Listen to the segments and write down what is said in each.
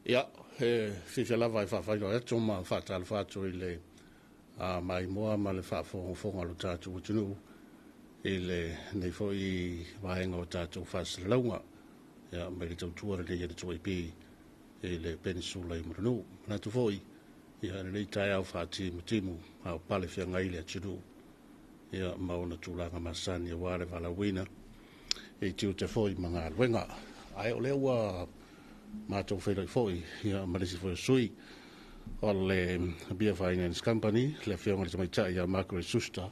Ia, e fiafia lava e faafeiloai atu ma faatalofa atu i le maimoa ma le faafogafoga a lo tatou atunuu i lenei foi vaega o tatou faasalalauga, ia, mai le tautua lelei a le 2AP i le Penisula i Mulinuu. Manatu foi, ia, lenei taeao faatimutimu a o pale feagai le atunuu, ia, ma ona tulaga masani aua le valaauina i tiute foi ma galuega. Ae o lea ua matou feiloai foi, ia, ma le isi foi o sui o le Apia Finance Company, le afioga i le tamaitai ia Margaret Schuster,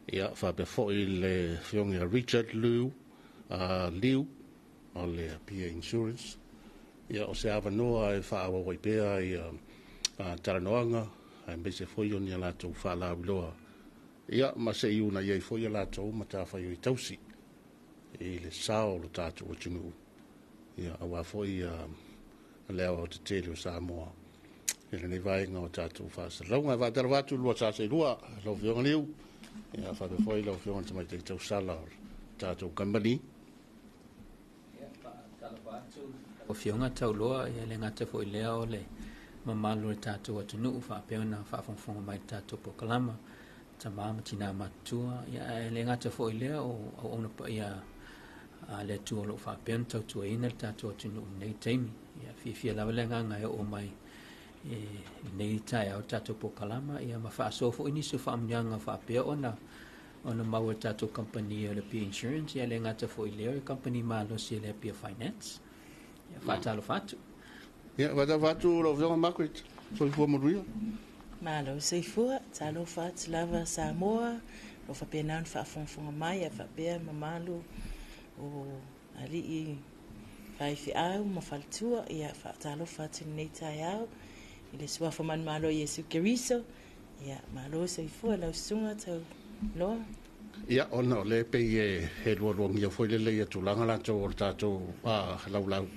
ia, faapea foi le afioga ia Richard Liu, Liu o le Apia Insurance. Ia, o se avanoa e faaauau ai pea ia talanoaga, aemaise foi o ni a latou faalauiloa, ia, ma se i uunai ai foi a latou matafaioi tausi i le sao o lo tatou atunuu, ia, aua foi le aoaotetele o Samoa i lenei vaega o tatou faasalalauga. E faatalofa atu i lua sa seelua, lau Afioga Liu, ia, faapea foi lau Afioga i le Tamaitai Tausala o le tatou kamupani. Lau Afioga Tauloa, ia le gata foi lea o le mamalu o le tatou atunuu faapea ona faafogafoga mai i le tatou polokalama, tama ma tina matutua, ia ae le gata foi lea o auauna paia a le Atua o lo o faapea ona tautuaina le tatou atunuu i lenei taimi. Ia fiafia lava le agaga e oo mai i lenei taeao le tatou polokalama, ia ma faasoa foi nisi o faamanuiaga faapea ona maua e le tatou kamupani o le Apia Insurance, ia le gata foi lea o le kamupani malosi o le Apia Finance. Ia faatalofa atu. Ia, faatalofa atu lau Afioga Margaret, soifua manuia. Malo soifua, talofa atu lava Samoa, o faapena ona faafogafoga mai ae faapea mamalu o alii faifeau ma faletua, ia faatalofa atu i lenei taeao i le suafa manumalo o Iesu Keriso. Ia, malo soifua lau susuga Tauloa. Ia, ona o lea e pei e lualuagia foi lele ia tulaga latou o le tatou laulau,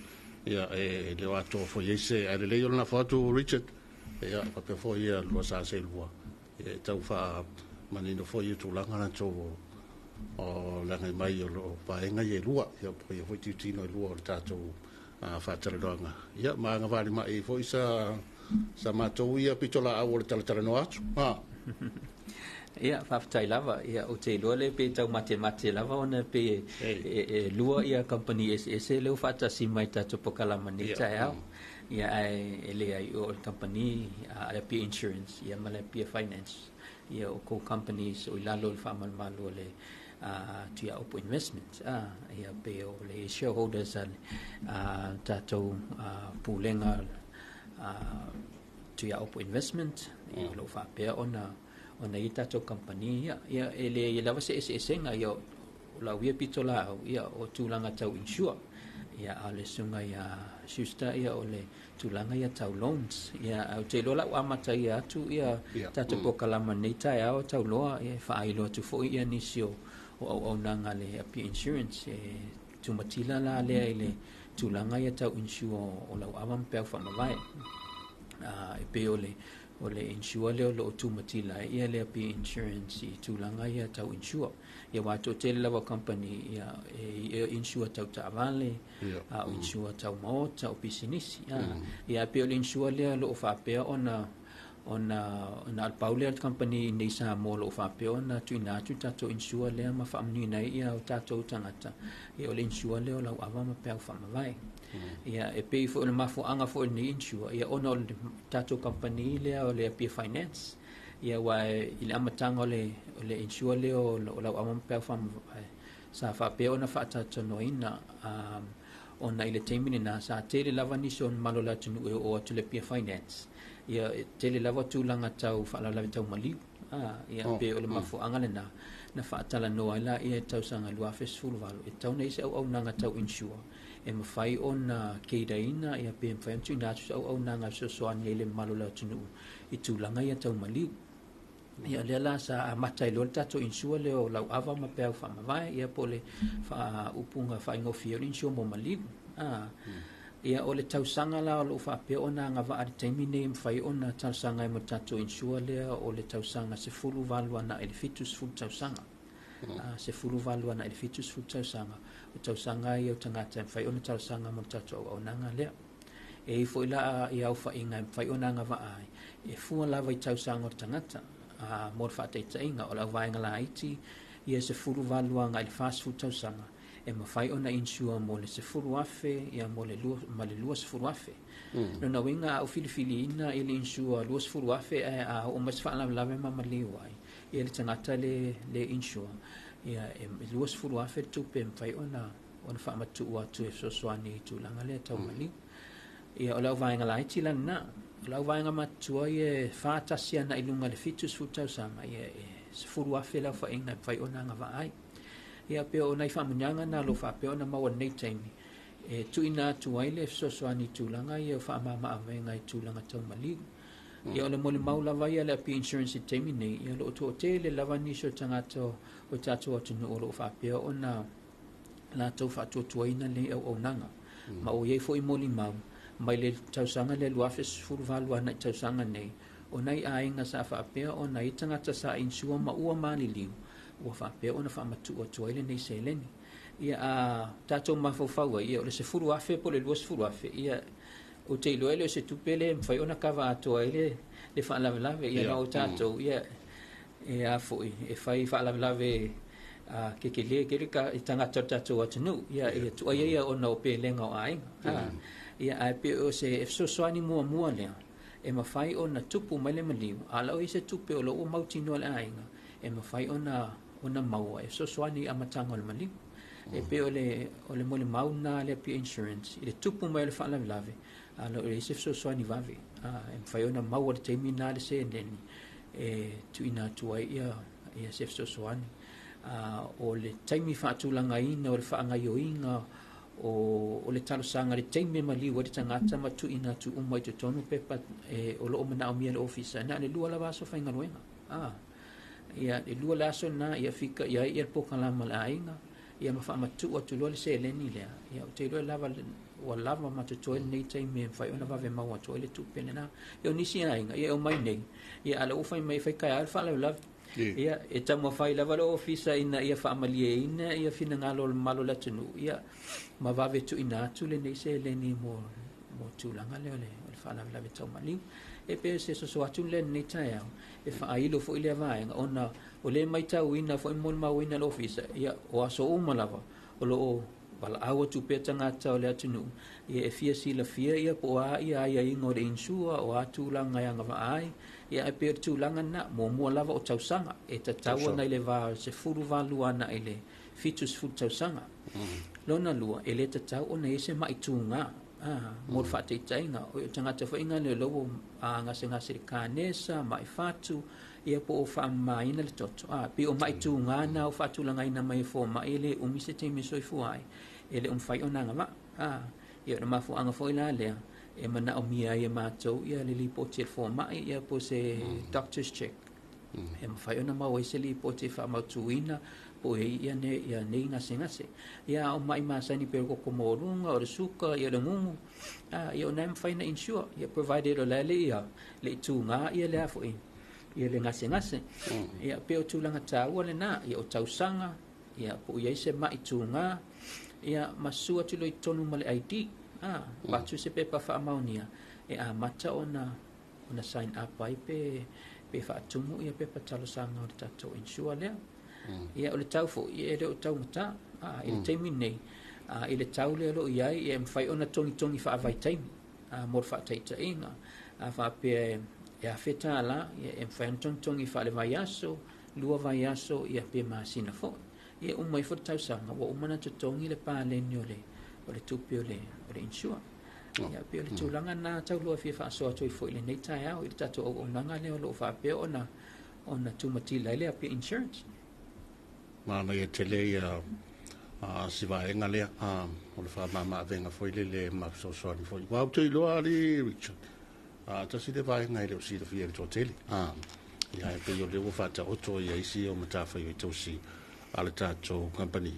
ia, e le o atoa foi ai se, ae lelei o le lafo atu Richard, ia, faapea foi ia lua sa seelua, ia, e tau faamanino foi ia tulaga latou o le agai mai o lo o vaega ia e lua, ia, po o ia foi tilotino e lua o le tatou faatalanoaga, ia, ma agavalima'i foi sa matou ia pitolaau o le talatalanoa atu. Ia, faafetai lava. Ia, ou te iloa lea pe tau matemate lava ona pe e lua ia kamupani eseese lea ua faatasi mai i tatou polokalama nei taeao. Ia, ae e leai, o le kamupani a le Apia Insurance ia ma le Apia Finance, ia o kou companies o i lalo o le faamalumalu o le Tuiaopo Investment. Ia, pe o le shareholders a le tatou pulega Tuiaopo Investment, ia, o lo o faapea ona ona i tatou kamupani ia. Ia, e leai lava se eseesega, ia, o lau ia pitolaau, ia, o tulaga tau insure. Ia, a o le susuga ia Schuster, ia, o le tulaga ia tau loans. Ia, ae ou te iloa la ua amata ia atu ia tatou polokalama nei taeao Tauloa, ia, e faailo atu foi ia nisi o auaunaga a le Apia Insurance e tumatila la lea i le tulaga ia tau insure o lau ava ma peau faamavae. E pei o le O le insure lea o lo o tumatila ai ia le Apia Insurance i tulaga ia tau insure. Ia aua e toatele lava o kamupani ia e insure tau taavale, a o insure tau maota, o pisinisi. Ia e pei o le insure lea o lo o faapea ona ona na o le pau lea o le kamupani i inei i Samoa o lo o faapea ona tuuina atu le tatou insure lea ma faamanuiina ai ia o tatou tagata. Ia o le insure lea o lau ava ma peau faamavae. Ia e pei foi o le mafuaaga foi o lenei insure, ia ona o le tatou kamupani lea o le Apia Finance, ia aua i le amataga o le insure lea o lau ava ma peau faamavae, sa faapea ona faatalatalanoaina ona i le taimi lena sa tele lava nisi o mamalu o le atunuu e oo atu i le Apia Finance, ia e tele lava tulaga tau faalavelave tau maliu. Ia pe o le mafuaaga lenā na faatalanoa ai laia i le tausaga 2018 e tatau ona i ai se auaunaga tau insure e mafai ona cater-ina ia pe mafai ona tuuina atu se auaunaga e fesoasoani ai i le mamalu o le atunuu i tulaga ia tau maliu. Ia lea la sa amata ai loa le tatou insure lea o lauava ma peau faamavae, ia po o le faaupuga faaigofie o le insure mo maliu. Ia o le tausaga la o lo o faapea ona agavaa i le taimi nei e mafai ona talosaga ai mo le tatou insure lea o le tausaga 18 agai i le 70 tausaga. 18 agai i le 70 tausaga, o tausaga ia o tagata e mafai ona talosaga mo le tatou auaunaga lea. E i ai foi la ia aofaiga e mafai ona agavaa ai, e fua lava i tausaga o le tagata. Mo le faataitaiga, o le auvaega laiti ia e 18 agai i le 40 tausaga, e mafai ona insure mo le 10,000 ia mo le ma le 20,000. Lona uiga a ou filifiliina i le insure 20,000 ae a oo mai se faalavelave ma maliu ai ia le tagata le le insure, ia e 20,000 le tupe e mafai ona faamatuu atu e fesoasoani i tulaga lea tau maliu. Ia o le auvaega laiti la lena. O le auvaega matutua ia e 41 agai i luga i le 70 tausaga, ia e 10,000 le aofaiga e mafai ona agavaa ai. Ia pei o nai faamanuiaga na o lo o faapea ona maua i lenei taimi e tuuina atu ai le fesoasoani i tulaga ia o faamama-avega i tulaga tau maliu. Ia o le molimau lava ia a le Apia Insurance i le taimi nei, ia o lo o toatele lava nisi o tagata o le tatou atunuu o lo o faapea ona latou faatuatuaina lenei auaunaga. Ma ua i ai foi molimau mai le tausaga lea 2018 agai i tausaga nei, o nai aiga sa faapea ona i ai tagata sa insure ma ua maliliu, ua faapea ona faamatuu atu ai lenei seleni. Ia a tatou mafaufau ai, ia o le 10,000 po o le 20,000, ia ou te iloa e le o se tupe lea e mafai ona kava atoa ai le faalavelave. Ia na o tatou, ia e a foi, e fai faalavelave kekeē tele ka i tagata o le tatou atunuu, ia ia tuai ai ona o pelega o aiga. Ia ae pei o se fesoasoani muamua lea e mafai ona tupu mai le maliu, a o lau i se tupe o lo o ua mautinoa e le aiga e mafai ona maua e fesoasoani i amataga o le maliu. E pei o le molimau lena a le Apia Insurance i le tupu mai o le faalavelave, a o lo o i ai se fesoasoani vave e mafai ona maua i le taimi lena le seleni e tuuina atu ai ia se fesoasoani. O le taimi faatulagaina o le faagaoioiga o le talosaga i le taimi e maliu ai le tagata ma tuuina atu uma i totonu pepa o lo o manaomia e le ofisa, na o le 2 lava aso faigaluega. Ia le 2 le aso lena ia fika i ai ia le polokalama a le aiga, ia ma faamatuu atu loa le seleni lea. Ia ou te iloa lava ua lava ma totoe lenei taimi e mafai ona vave maua atu ai le tupe lena. Ia o nisi aiga, ia e omai nei, ia a o lea ua fai mai e fai taeao le faalavelave. Ia e taumafai lava le ofisa ina ia faamalieina ia finagalo o le mamalu o le atunuu, ia ma vave tuuina atu lenei seleni mo tulaga lea o le faalavelave tau maliu. E pei se soso atu lea i lenei taeao e faailo foi lea vaega, ona o lea e matauina foi ma molimauina le ofisa, ia o aso uma lava o lo o valaau atu pea tagata o le atunuu, ia e fia silafia ia po o a ia aiaiga o le insure, o a tulaga e agavaa ai. Ia ae pei o le tulaga lena, muamua lava o tausaga e tatau ona i le va 18 agai i le 70 tausaga. Lona lua, e le tatau ona i ai se mai tugā. Mo le faataitaiga, o tagata foi nga lea o lo ua gasegase i le kanesa, mai fatu, ia po o faamamaina le toto. Pei o mai tugā na o faatulagaina mai e fomai e le umi se taimi e soifua ai, e le o mafai ona agavaa. Ia o le mafuaaga foi la lea e manaomia ai e matou ia le lipoti e le fomai, ia po o se doctor's check. E mafai ona maua ai se lipoti e faamautuina po o i ai ia nei gasegase. Ia a o mai masani pei o le koko maualuga, o le suka, ia le gugu, ia o na e mafai ona insure, ia provided o la e le ia le i tugā ia le a foi ia le gasegase. Ia pei o tulaga taua lena, ia o tausaga, ia po o i ai se mai tugā, ia ma susu atu loa i totonu ma le ID. Avatu se pepa faamaonia e amata ona sign up ai pe faatumu ia pepa talosaga o le tatou insure lea. Ia o le tau foi e le o taugata i le taimi nei, i le tau lea o lo o i ai, e mafai ona togitogi faavaitaimi mo le faataitaiga. A faapea e $1,000, ia e mafai ona togitogi faale-vaiaso, 2 vaiaso, ia pe masina foi. Ia uma ifo le tausaga ua uma ona totogi le paleni o le tupe o le insure. Ia pei o le tulaga na tau loa fia faasoa atu ai foi i lenei taeao i le tatou auaunaga lea o lo o faapea ona ona tumatila ai le Apia Insurance. Manaia tele ia si vaega lea, o le faamamaavega foi lele ma fesoasoani foi. Aua ou te iloa alii Richard, tasi le vaega e le o silafia e le toatele. Ia e pei o lea ua faataoto ia isi o matafaioi tausi a le tatou kamupani.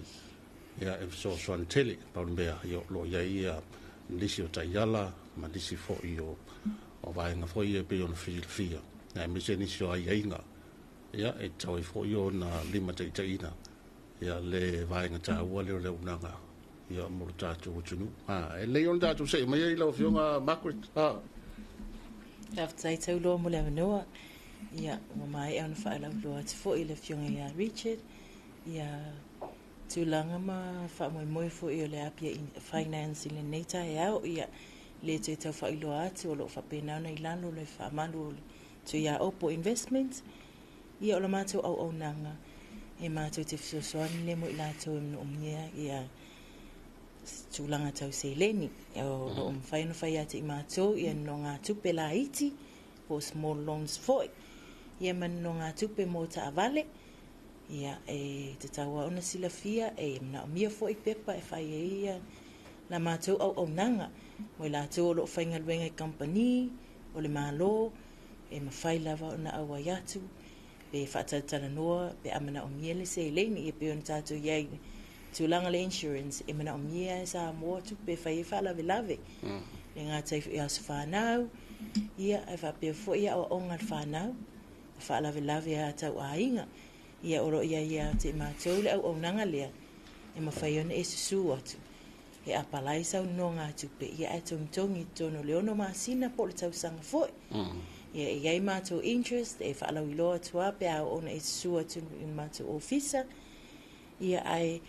Ia e fesoasoani tele, pau le mea ia o lo o i ai ia nisi o taiala ma nisi foi o vaega foi ia e pei ona filifia, aemaise nisi o aiaiga ia e tatau ai foi ona limataitaiina ia le vaega taua lea o le auaunaga ia mo le tatou atunuu. E lelei ona tatou see mai ai lau Afioga Margaret. Faafetai tauloa mo le avanoa. Ia, ua maea ona faalauiloa atu foi le Afioga ia Richard ia tulaga ma faamoemoe foi o le Apia Finance i lenei taeao. Ia, le toe tau faailoa atu o lo o faapena ona i lalo le faamalu o le Tuiaopo Investments. Ia, o la matou auaunaga e matou te fesoasoani lea mo i latou e manaomia ia tulaga tau seleni. O lo o mafai ona fai atu i matou ia nonogatupe laiti po o small loans foi, ia ma nonogatupe mo taavale. Ia, e tatau lava ona silafia e manaomia foi pepa e fai ai ia la matou auaunaga mo i latou o lo o faigaluega i kamupani o le Malo, e mafai lava ona auai atu pe faatalatalanoa pe a manaomia le seleni. Ia pei ona tatou i ai i le tulaga o le insurance, e manaomia e Samoa tupe e fai ai faalavelave, e le gata i aso fanau, ia ae faapea foi aoaoga a le fanau, o faalavelave a tau aiga. Ia o lo o i ai ia te i matou le auaunaga lea e mafai ona e susu atu e apalai sau nonogatupe, ia ae togitogi i totonu o le 6 masina po o le tausaga foi. Ia e i ai matou interest e faalauiloa atu lava pe a oo ona e susu atu i le matou ofisa, ia ae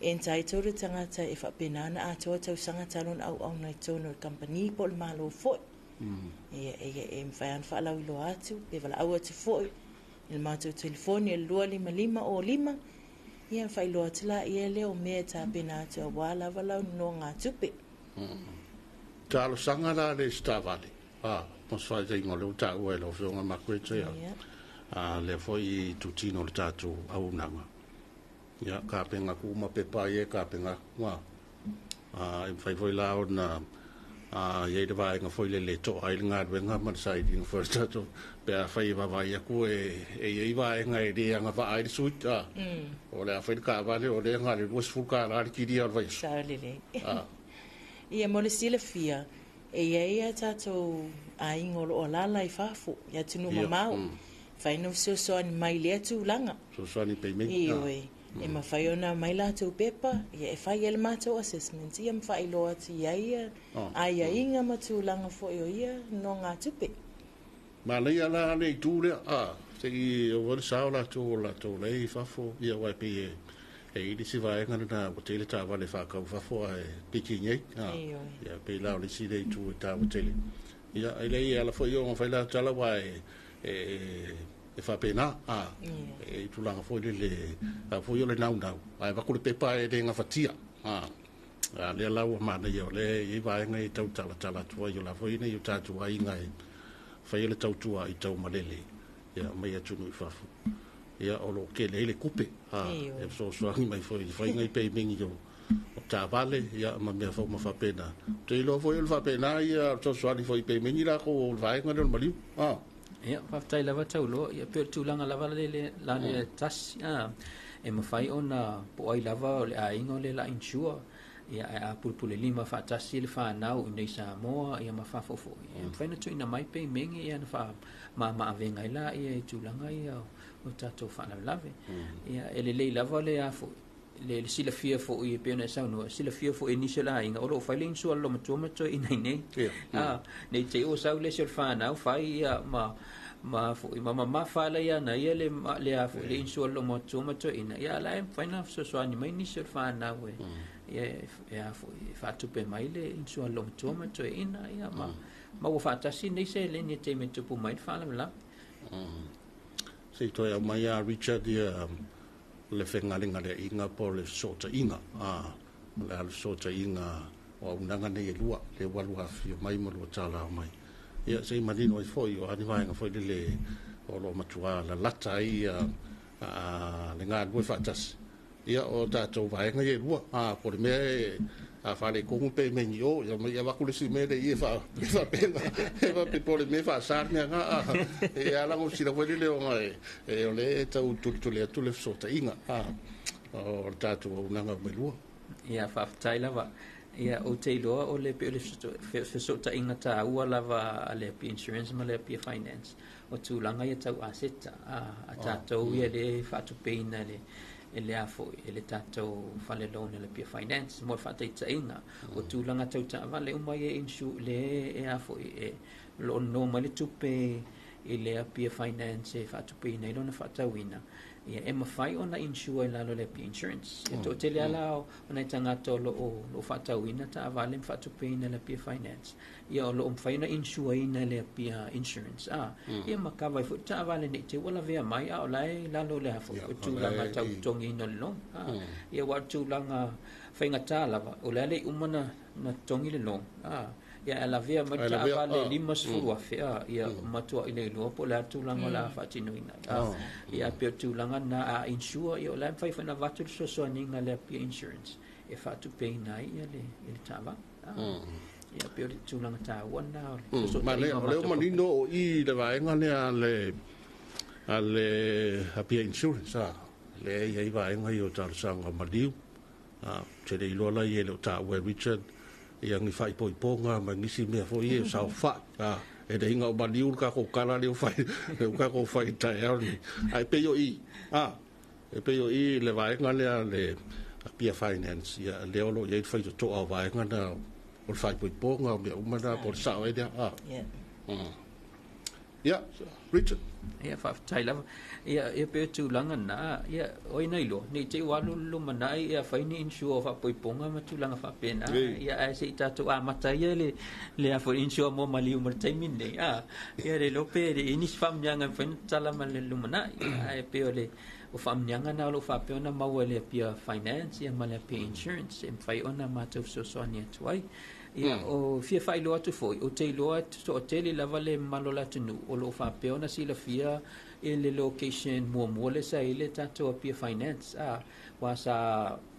entitled le tagata e faapena ona atoa tausaga talu ona auauna i totonu o le kamupani po o le Malo foi. Ia e mafai lava ona faalauiloa atu pe valaau atu foi i le matou telefoni o le 255 05, ia faailoa atu laia lea o mea e tapena atu aua lava lau nonogatupe. Talosaga la le isitavale, mo se faataitaiga o lea ua taua e lau Afioga Margaret ia, lea foi i itutino o le tatou auaunaga. Ia, tapena atu uma pepa ia e tapena atu. E mafai foi la ona i ai le vaega foi lele e to'a ai le galuega ma le sailiga foi o le tatou, pe afai e vaavaai atu e i ai vaega e le agavaa ai le sui, o le a fai le taavale o lea na o le $20 le kilia o le vaiaso. Sao lelei. Ia, mo le silafia, e i ai a tatou aiga o lo o alaala i fafo, i atunuu mamao, mafai ona fesoasoani mai i lea tulaga. Fesoasoani payment. Ioe. E mafai ona aumai latou pepa, ia e fai ai le matou assessment, ia ma faailoa atu i ai ia aiaiga ma tulaga foi o ia nonogatupe. Manaia la le itu lea, se i oo ai le sao latou o latou la e i fafo, ia aua e pei e i ai le isi vaega lena ua tele taavale faatau i fafo ae piki i nei. Ia pei la o le isi lea itu e taua tele. Ia e leai e ala foi ona fai la tala aua e faapena, e tulaga foi lele, a foi o le naunau, ae avatu le pepa e le gafatia. A lea la ua manaia o lea e i ai vaega e tau talatala atu ai, o la foi nei o tatou aiga e faia le tautua i taumalele ia mai atunuu i fafo. Ia o lo o tele ai le tupe, e fesoasoani mai foi i faiga i peimingi o taavale ia ma mea foi ma faapena. Ou te iloa foi o le faapena ia fesoasoani foi i peimingi latou o le vaega lea o le maliu. Ia, faafetai lava Tauloa. Ia, pei o le tulaga lava le la le tasi, e mafai ona po o ai lava o le aiga o le la insure, ia ae a pulupule lima faatasi le fanau i nei Samoa ia ma fafo foi, e mafai ona tuuina mai peimingi ia na faamamaavega ai la ia i tulaga ia o tatou faalavelave. Ia, e lelei lava le a foi le silafia foi e pei ona e saunoa, silafia foi e nisi o le aiga o lo o fai le insua le olomatua ma toeaina i nei. Nei te i ua sau le isi o le fanau fai ia ma foi ma mamafa ala ia na ia le a foi le insua le olomatua ma toeaina, ia ala e mafai ona fesoasoani mai nisi o le fanau e ia e a foi e faatupe mai le insua le olomatua ma toeaina, ia ma ua faatasi nei seleni e taimi e tupu mai le faalavelave. Se i toe aumai a Richard ia le fegalegaleaiga po o le fesootaiga, o le a le fesootaiga o auaunaga nei e lua, lea ua lua afifio mai ma lua talao mai. Ia se i manino ai foi o a ni vaega foi lele o lo o matua lalata ai ia le galulue faatasi. Ia o tatou vaega ia e lua, po o le mea e a faaletonu pe mea ni o, ia mai avatu le isi mea lea i e faapena, e faapea po o le mea e faasa le mea na, e ala ona sila foi lele ona e o lea e tau tulituli atu le fesootaiga o le tatou auaunaga mai lua. Ia, faafetai lava. Ia, ou te iloa o le pei o le fesootaiga taua lava a le Apia Insurance ma le Apia Finance, o tulaga ia tau aseta a tatou ia lea e faatupeina e le a foi e le tatou fale loan e le Apia Finance. Mo le faataitaiga, o tulaga tau taavale uma ia insure le e a foi e o lo o nono mai le tupe i le Apia Finance e faatupeina ai lona faatauina, ia e mafai ona insure i lalo o le Apia Insurance. E toatele lava o nai tagata o lo o faatauina taavale ma faatupeina e le Apia Finance, ia o lo o mafai ona insure ina e le Apia Insurance. Ia ma kava ai foi taavale nei te ua lavea mai, a o la e i lalo o le a foi o tulaga tau totogiina o le loan. Ia ua o le tulaga faigata lava, o le a le i uma na totogi le loan. Ia e lavea mai le taavale 50,000, ia matuai le iloa po o le a tulaga o le a faatinoina. Ia pei o tulaga na a insure, ia o la e mafai foi ona avatu le fesoasoaniga a le Apia Insurance e faatupeina ai ia le taavale. Ia pei o le tulaga taua lena o le Ma le o lea ua manino o i le vaega lea a le Apia Insurance, lea e i ai vaega ia o talosaga maliu. Te le iloa la ia e le o taua e Richard ia ni faaipoipoga ma nisi mea foi ia o saofai. E le inga o maliu le tatou tala lea ua fai, lea ua tatou fai i taeao lenei. Ae pei o i, e pei o i le vaega lea a le Apia Finance, ia lea o lo o i ai le faitotoa o vaega na o le faaipoipoga o mea uma na po o le sao ai lea. Ia, Richard. Ia, faafetai lava. Ia, pei o tulaga na, ia, oi na iloa, nei te i ua alu le lumanai ia fai ni insure o faapoipoga ma tulaga faapena. Ia, ae se i tatou amata ia le a foi insure mo maliu ma le taimi lenei. Ia le iloa pe le i nisi faamanuiaga e mafai ona tatala ma le lumanai. Ae pei o le o faamanuiaga na o lo o faapea ona maua e le Apia Finance ia ma le Apia Insurance e mafai ona matou fesoasoani atu ai. Ia, o fia faailoa atu foi, ou te iloa toatele lava le mamalu o le atunuu o lo o faapea ona silafia i le location muamua lea sa i ai le tatou Apia Finance. Aua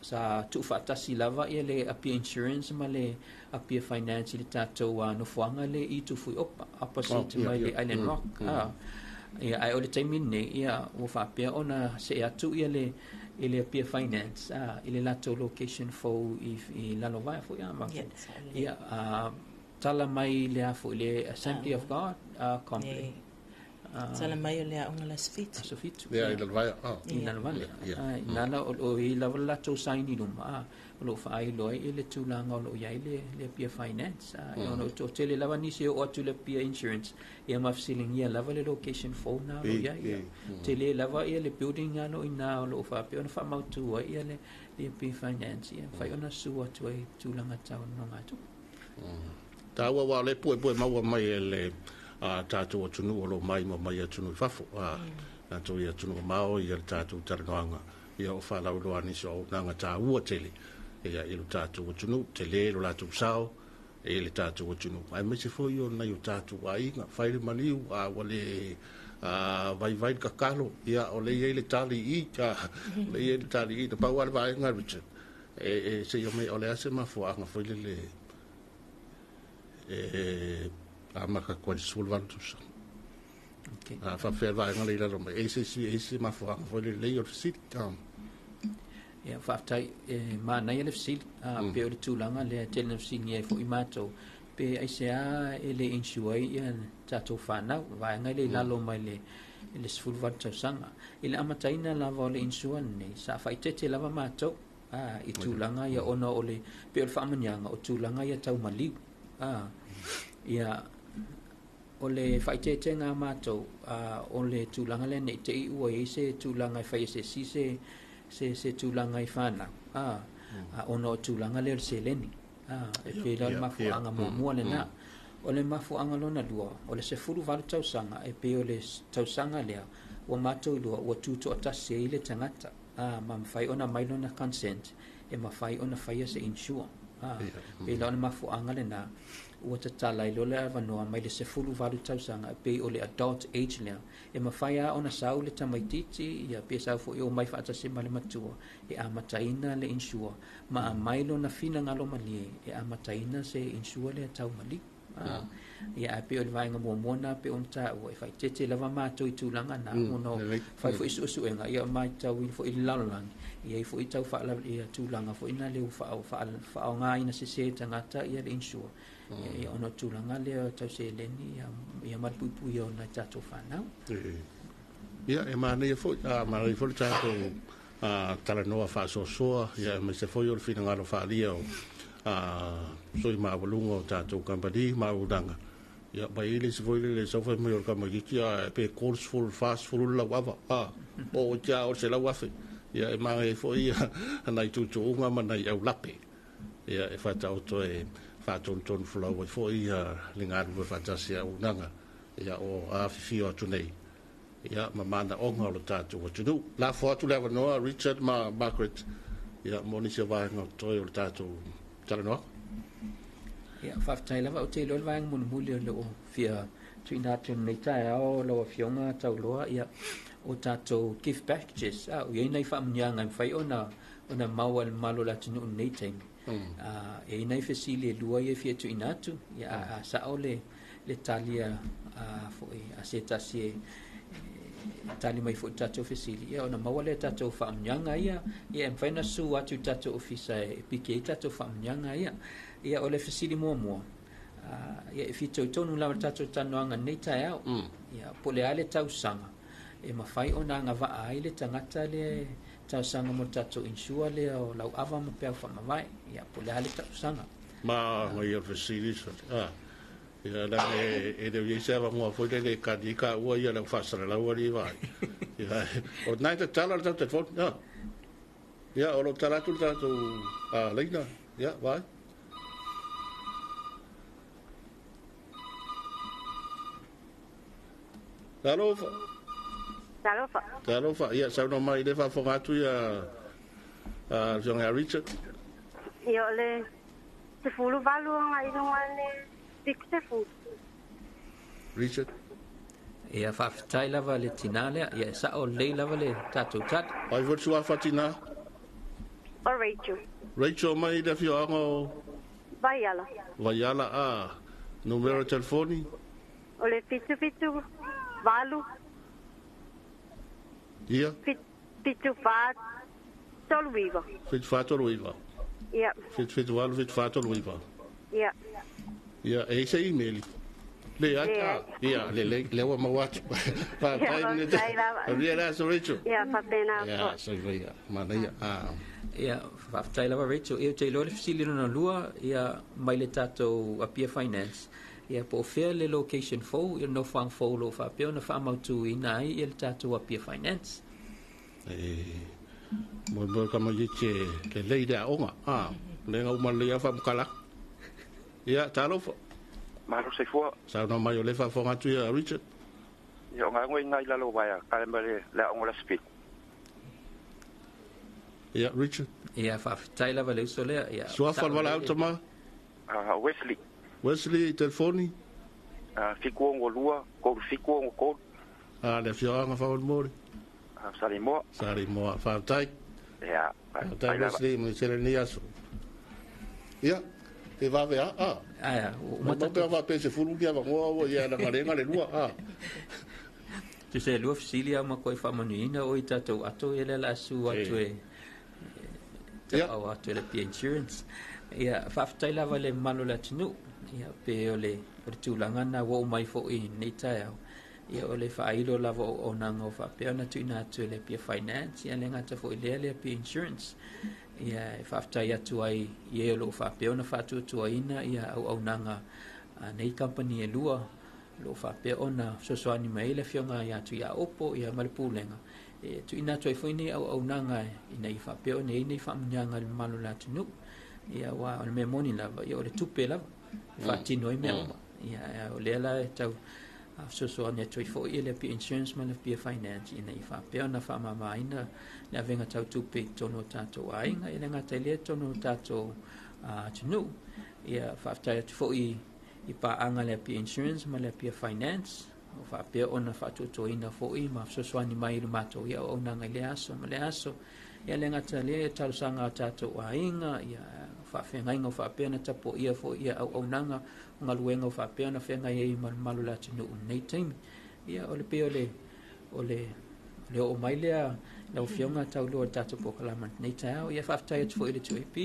sa tuufaatasi lava ia le Apia Insurance ma le Apia Finance i le tatou nofoaga le i Tufuiopa, opposite mai le Island Rock. Ia, ae o le taimi lenei, ia, ua faapea ona see atu ia le i le Apia Finance i le latou location fou i Lalovaea foi a ma. Ia, tala mai le a foi le Assembly of God complex. Tala mai o le aoga le Aso Fitu. Aso Fitu. Ia, i Lalovaea. I Lalovaea. I lala o i lava le latou sign i luma, o lo o faailoa ai le tulaga o lo o i ai le Apia Finance. Ona o toatele lava nisi e oo atu i le Apia Insurance, ia ma fesiligia lava le location fou na o lo o i ai. Tele lava ia le building o lo o i ina o lo o faapea ona faamautu ai ia le Apia Finance, ia mafai ona susu atu ai tulaga tau nonogatupe. Taua ua o le puepue maua mai e le tatou atunuu o lo o mai ma mai atunuu i fafo. Tatou i atunuu mamao ia le tatou talanoaga. Ia o faalauiloa nisi o auaunaga taua tele ia i lo tatou atunuu, tele lo latou sao i le tatou atunuu. Aemaise foi o nai o tatou aiga, fai le maliu, a ua le vaivai le tatalo, ia o lea e i ai le tali i, o lea e i ai le tali i. Na pau lava le vaega, Richard, e se i omai, o le a se mafuaaga foi lele e amata atu ai le 18 tausaga. A faapefea le vaega lea i lalo mai? E se mafuaaga foi lelei o le fesili. Ia, faafetai, e manaia le fesili. Pei o le tulaga lea e tele na fesiligia ai foi matou, pe aisea e le insure ai ia tatou fanau, vaega le i lalo mai le 18 tausaga. I le amataina lava o le insure lenei, sa faaeteete lava matou i tulaga ia ona o le pei o le faamanuiaga o tulaga ia tau maliu. Ia, o le faaeteetega a matou, o le tulaga lea nei te i ua i ai se tulaga e fai e se isi se tulaga i fanau, ona o tulaga lea o le seleni. E pei la o le mafuaaga muamua lena. O le mafuaaga lona lua, o le 18 tausaga, e pei o le tausaga lea ua matou iloa ua tutoatasi ai le tagata, ma mafai ona mai lona consent e mafai ona faia se insure. Pei la o le mafuaaga lena. ua tatala ai loa le avanoa mai le 18 tausaga e pei o le adult age lea e mafai lava ona sau le tamaitiiti ia pe sau foi omai faatasi ma le matua e amataina le insure ma aumai lona finagalo malie e amataina se insure lea tau maliu. Ia ae pei o le vaega muamua lena pei ona taua e faaeteete lava matou i tulaga na ona fai foi suesuega ia matauina foi i le lalolagi e i ai foi tau ia tulaga foi na lea ua faaaogaina sese e tagata ia le insure ia ona o tulaga lea tau seleni ia ma le puipuia o nai tatou fanau. Ia e manaia foi, manaia foi le tatou talanoa faasoasoa ia aemaise foi o le finagalo faaalia o sui maualuga o tatou kamupani ma auaunaga. Ia ma i ai le isi foi lele sau fai mai o le tamaitiiti a pe 30 40 le lauava o te a o le 100,000. Ia e manaia ai foi ia nai tuutuuga ma nai aulape ia e faataoto e faatonutonu folau ai foi ia le galulue faatasi a auaunaga ia o afifio atu nei ia ma manaoga o le tatou atunuu. Lafo atu le avanoa Richard ma Margaret ia mo nisi o vaega o totoe o le tatou talanoaga. Ia, faafetai lava. Ou te iloa le vaega mulimuli o lo o fia tuuina atu i lenei taeao lau Afioga Tauloa, ia, o tatou gift packages, a, ua i ai nai faamanuiaga e mafai ona ona maua e le mamalu o le atunuu i lenei taimi. E i ai nai fesili e lua ia e fia tuuina atu, ia, a, a sao le le tali a, a foi a se tasi e tali mai foi i tatou fesili, ia ona maua lea tatou faamanuiaga ia, ia e mafai ona su atu i tatou ofisa e piki ai tatou faamanuiaga ia. Ia o le fesili muamua, ia e fitoitonu lava le tatou talanoaga i lenei taeao. Ia po o le a le tausaga e mafai ona agavaa ai le tagata lea e talosaga mo le tatou insure lea o lauava ma peau faamavae. Ia po o le a le tausaga. Ma ia o le fesili ia leaga e le o i ai se avanoa foi lele e kali ai taua ia le au faasalalau alii vaai. Ia, o lena e tatala le tatou telefoni. Ia, ia o lo o tala atu le tatou laina. Ia, vaai. Talofa. Talofa. Talofa. Ia, saunoa mai le faafofoga atu ia le Afioga ia Richard. Ia, o le 18 agai i luga i le 70. Richard. Ia, faafetai lava le tinā lea. Ia, e sao lelei lava le tatou tali. Ai foi le suafa tinā? O Rachel. Rachel mai le afioaga o? Vaiala. Vaiala, a. Numera telefoni? O le 778. Ia. 74 39. 7439. Ia. 778 7439. Ia. Ia, e i ai se email? Leai. A, ia, lelei, lea ua maua atu. Faafetai Ia, faafetai lava. Manuia le aso, Rachel. Ia, faapena Ia, foi. soifua ia. Manaia. A. Ia, faafetai lava Rachel. Ia, ou te iloa le fesili lona lua, ia, mai le tatou Apia Finance, ia, po o fea le location fou, ia, le nofoaga fou o lo o faapea ona faamautuina ai ia le tatou Apia Finance. E moemoe tamaitiiti e lelei le aoga. A, lea na uma lelei lava faamatala atu. Ia, talofa. Malo soifua. Saunoa mai o lea e faafofoga atu ia Richard. Ia, o galuega i ina i lalo vaea, kale ma le aoga o le Aso Fitu. Ia, Richard. Ia, faafetai lava le uso lea. Ia, Suafa le valaau tama? Wesley. Wesley, telefoni? 762 3763. A, le afioaga faamolemole? Saleimoa. Saleimoa, faafetai. Ia, faafetai Wesley mo se lenei aso. Ia, e vave a, a. Aia, ua uma tatou. Mai faapea 10 ni avanoa ua ia na galega le lua, a. Tusa e lua fesili a ma koe faamanuiina o i tatou ato ia lea o le a su atu e tapaau atu e le Apia Insurance. Ia, faafetai lava i le mamalu o le atunuu. Ia, pe o le, o le tulaga lena ua oo mai foi i lenei taeao. Ia, o le faailo lava o auaunaga o faapea ona tuuina atu e le Apia Finance, ia le gata foi i lea le Apia Insurance. Ia, e faafetai atu ai i e o lo o faapea ona faatuatuaina ia auaunaga a nei kamupani e lua, o lo o faapea ona fesoasoani mai ai le Afioga ia Tuiaopo ia ma le Pulega, e tuuina atu ai foi nei auaunaga ina ia faapea ona i ai nei faamanuiaga i le mamalu o le atunuu. Ia, aua o le mea moni lava, ia o le tupe lava e faatino ai mea uma. Ia, o lea la e tau fesoasoani atu ai foi le Apia Insurance ma le Apia Finance ina ia faapea ona faamamaina le avega tau tupe i totonu o tatou aiga, e le gata i lea i totonu o tatou atunuu. Ia, faafetai atu foi i paaga a le Apia Insurance ma le Apia Finance o faapea ona faatuatuaina foi ma fesoasoani mai i le matou ia auaunaga i lea aso ma lea aso. Ia le gata lea talosaga a tatou aiga, ia faafeagaiga o faapea ona tapuaia foi ia auaunaga o galuega o faapea ona feagai ai ma le mamalu o le atunuu i lenei taimi. Ia o le pei o le o le le oo mai lea lau Afioga tauloa i le tatou polokalame i lenei taeao. Ia faafetai atu foi i le 2AP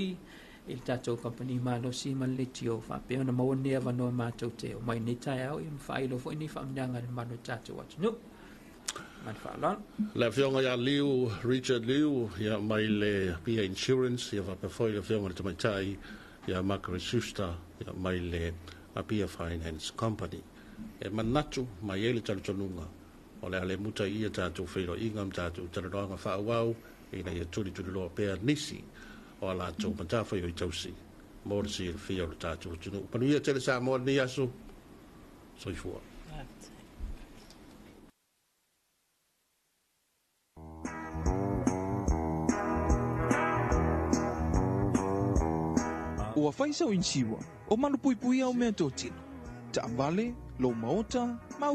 i le tatou kamupani malosi ma le leitio faapea ona maua lenei avanoa matou te omai i lenei taeao ia ma faailoa foi nei faamanuiaga i le mamalu o le tatou atunuu. Ma le faaaloalo. Le Afioga ia Liu, Richard Liu, ia mai le Apia Insurance, ia faapea foi le Afioga i le Tamaitai ia Margaret Schuster, ia mai le Apia Finance Company. E manatu mai ai le talitonuga o le a le muta i i a tatou feiloaiga ma tatou talanoaga faaauau ina ia tulituliloa pea nisi o a latou matafaioi tausi mo le silafia o le tatou atunuu. Manuia tele Samoa i lenei aso. Soifua. Ua fai sau inisiua o malupuipuia au meatotino, taavale, lou maota, ma.